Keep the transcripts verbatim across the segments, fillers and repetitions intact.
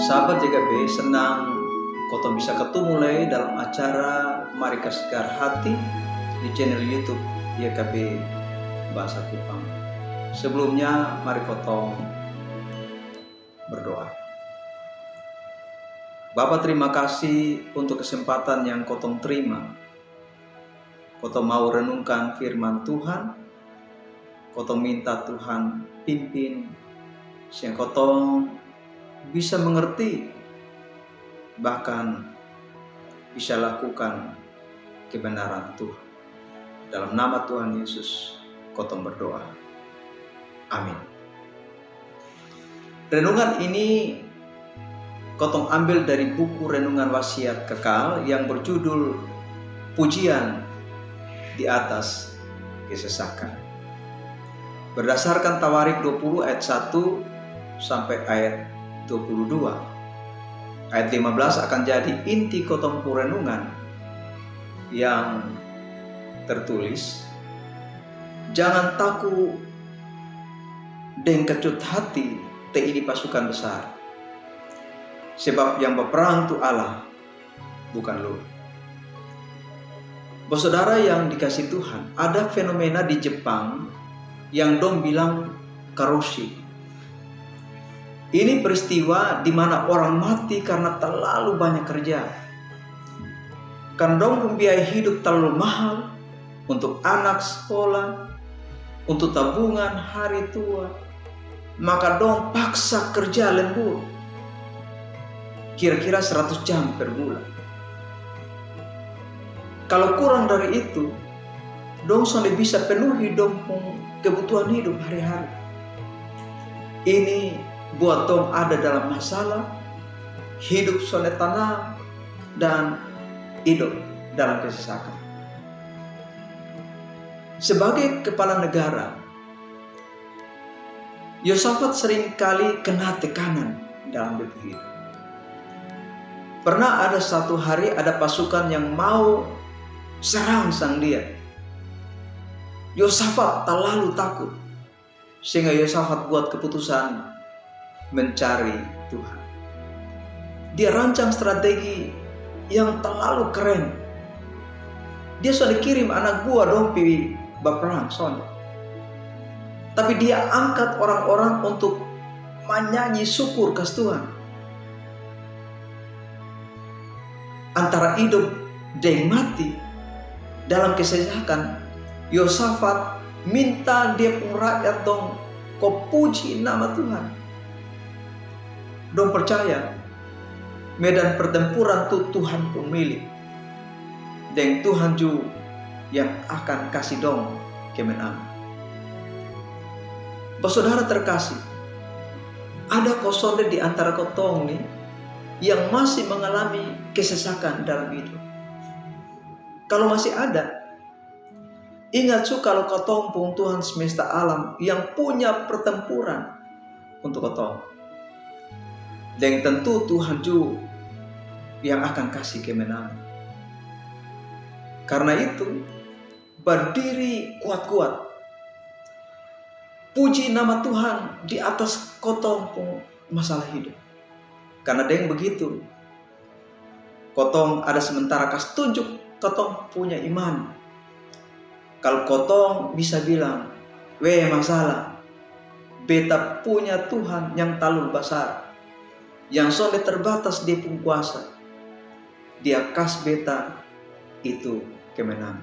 Sahabat Y K B, senang kotong bisa katumu lai dalam acara Mari Kasagar Hati di channel YouTube Y K B Bahasa Kupang. Sebelumnya, mari kotong berdoa. Bapa, terima kasih untuk kesempatan yang kotong terima. Kotong mau renungkan firman Tuhan. Kotong minta Tuhan pimpin, sehingga kotong bisa mengerti, bahkan bisa lakukan kebenaran Tuhan. Dalam nama Tuhan Yesus, kotong berdoa. Amin. Renungan ini kotong ambil dari buku Renungan Wasiat Kekal yang berjudul Pujian di Atas Kesesakan. Berdasarkan Tawarik dua puluh ayat satu sampai ayat dua puluh dua. Ayat lima belas akan jadi inti kotong pu renungan yang tertulis, "Jangan taku deng kecut hati te ini pasukan besar. Sebab yang baperang tu Allah, bukan lu." Basodara yang dikasih Tuhan, ada fenomena di Jepang yang dong bilang karoshi. Ini peristiwa di mana orang mati karena terlalu banyak kerja. Karena dong pung biaya hidup terlalu mahal untuk anak sekolah, untuk tabungan hari tua, maka dong paksa kerja lembur, kira-kira seratus jam per bulan. Kalau kurang dari itu, dong sonde bisa penuhi dong pung kebutuhan hidup hari-hari. Ini buat dong ada dalam masalah, hidup sonde tanang, dan hidup dalam kesesakan. Sebagai kepala negara, Yosafat sering kali kena tekanan dalam dia pung hidup. Pernah ada satu hari ada pasukan yang mau serang sang dia. Yosafat talalu takut, sehingga Yosafat buat keputusan mencari Tuhan. Dia rancang strategi yang terlalu keren. Dia sonde kirim anak buah dong pi baperang, sonde. Tapi dia angkat orang-orang untuk manyanyi syukur kas Tuhan. Antara hidup deng mati dalam kesesakan, Yosafat minta dia pung rakyat dong ko puji nama Tuhan. Dong percaya medan pertempuran tu Tuhan pung milik, deng Tuhan ju yang akan kasi dong kemenangan. Basodara terkasih, ada ko sonde di antara kotong ni yang masih mengalami kesesakan dalam hidup? Kalau masih ada, ingat su kalau kotong pung Tuhan semesta alam yang punya pertempuran untuk kotong. Deng tentu Tuhan ju yang akan kasi kemenangan. Karena itu, berdiri kuat-kuat. Puji nama Tuhan di atas kotong pung masalah hidup. Karena deng begitu, kotong ada sementara kas tunjuk kotong punya iman. Kalau kotong bisa bilang, "Weh, masalah, beta punya Tuhan yang talalu basar, yang sonde terbatas dia pung kuasa. Dia kas beta itu kemenangan."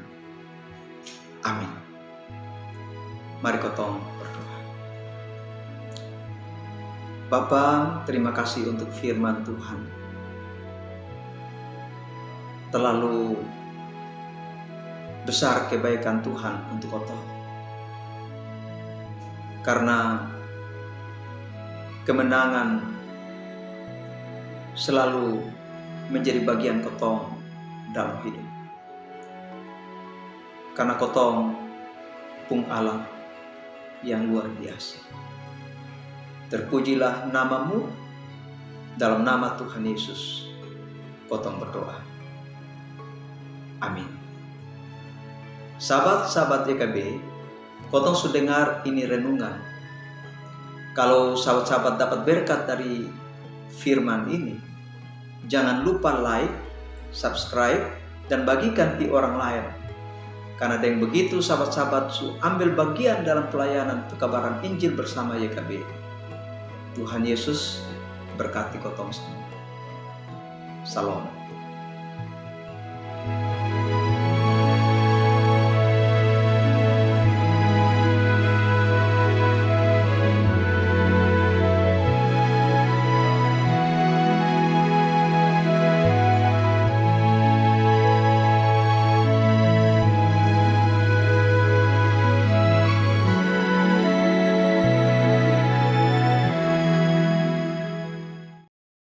Amin. Mari kotong berdoa. Bapa, terima kasih untuk firman Tuhan. Terlalu besar kebaikan Tuhan untuk kotong. Karena kemenangan selalu menjadi bagian kotong dalam hidup. Karena kotong pung Allah yang luar biasa. Terpujilah nama-Mu, dalam nama Tuhan Yesus kotong berdoa. Amin. Sahabat-sahabat Y K B, kotong su dengar ini renungan. Kalau sahabat-sahabat dapat berkat dari firman ini, jangan lupa like, subscribe, dan bagikan pi orang lain. Karena deng begitu sahabat-sahabat su ambil bagian dalam pelayanan pekabaran Injil bersama Y K B. Tuhan Yesus berkati kotong semua. Shalom.